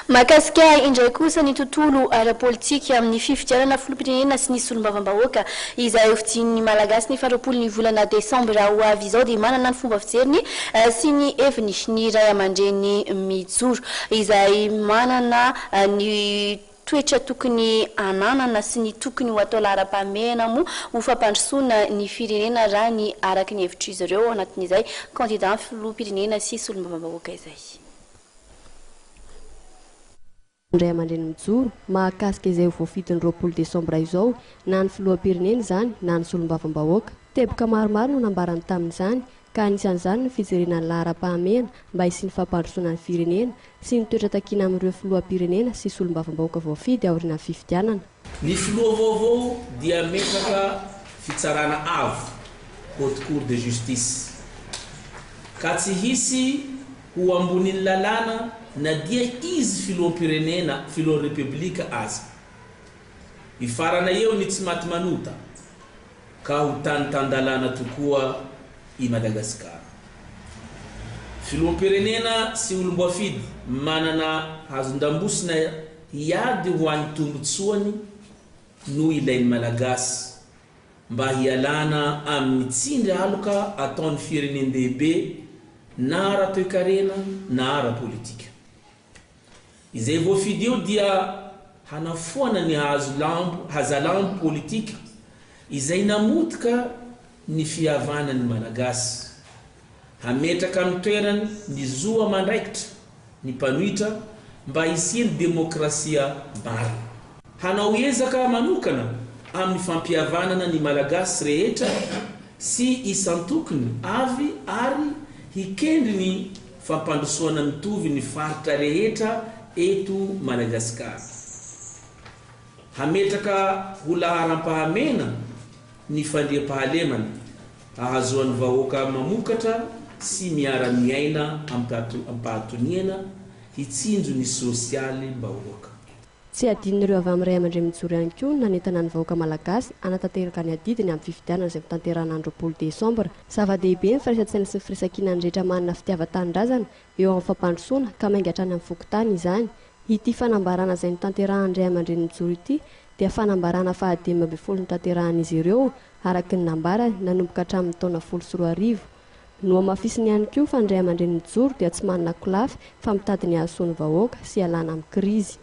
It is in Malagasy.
Mahakasika indray kosa ny tontolo ara-politika amin'ny fifidianana filoham-pirenena sy ny solombavambahoaka izay hofidian'ny Malagasy ny faharoapolo ny volana desambra ho avy izao dia manana ny fomba fijeriny sy ny heviny ny raiamandreny mijoro izay manana ny toetra tokony hananana sy ny tokony ho atao laharam-pahamehana moa ho fampandrosoana ny firenena raha ny araka ny hevitr'izy ireo ao anatin'izay kandida filoham-pirenena sy solombavambahoaka izay. Ray aman-dreny mijoro, mahakasika izay ho voafidy ny 20 desambra izao, na ny filoham-pirenena izany na ny solombavambahoaka. Teboka maromaro no nambarany tamin'izany, ka anisan'izany ny fijerena ny laharam-pahamehana mba hisian'ny fampandrosoana ny firenena sy ny toetra takiana amin'ireo filoham-pirenena sy solombavambahoaka voafidy aorian'ny fifidianana. Ny filoha vaovao dia hametraka fitsarana avo, Haute Cour de Justice, ka tsy hisy ho ambonin'ny lalàna na dia izy filoham-pirenena, filohan'ny Repoblika aza. Hifarana eo ny tsy maty manota ka ho tany tan-dalàna tokoa i Madagasikara. Filoham-pirenena sy olom-boafidy manana hazon-dambosina hiady ho an'ny tombotsoany no ilain'ny Malagasy mba hialana amin'ny tsindry aloka ataon'ny firenen-dehibe na ara-toekarena na ara-politika. Izay voafidy eo dia hanafoana ny hazo lambo, hazalambo politika izay namotika ny fihavanan'ny Malagasy. Hametraka amin'ny toerany ny zo amandraikitra ny mpanohitra mba hisian'ny demokrasia marina. Hanao ezaka manokana amin'ny fampihavanana ny Malagasy rehetra sy isan-tokony avy ary hikendry ny fampandrosoana mitovy ny faritra rehetra eto Madagasikara. Hametraka ho laharam-pahamena ny fandriampahalemana ahazoan'ny vahoaka mamokatra sy miara-miaina am-pahatoniana hitsinjo ny sosialim-bahoaka. Tsy adinon'ireo avy amin'ny Ray aman-dreny mijoro ihany koa ny nanentana ny vahoaka malagasy hanatanteraka ny adidiny amin'ny fifidianana izay hotanterahina ny 20 desambra. Zava-dehibe ny firaisan-tsaina sy ny firaisankinan'ny rehetra manana fitiavan-tanindrazana eo amin'ny fampandrosoana ka mainga hatrany amin'ny fokontany izany. Ity fanambarana izay notanterahan'ny Ray aman-dreny mijoro ity dia fanambarana faha 15 notanterahan'izy ireo araka ny nambarany nanomboka hatramin'ny taona 2010. Nohamafisiny ihany koa fa ny Ray aman-dreny mijoro dia tsy manana kolafy fa mitady ny hahasoa ny vahoaka sy hialana amin'ny krizy.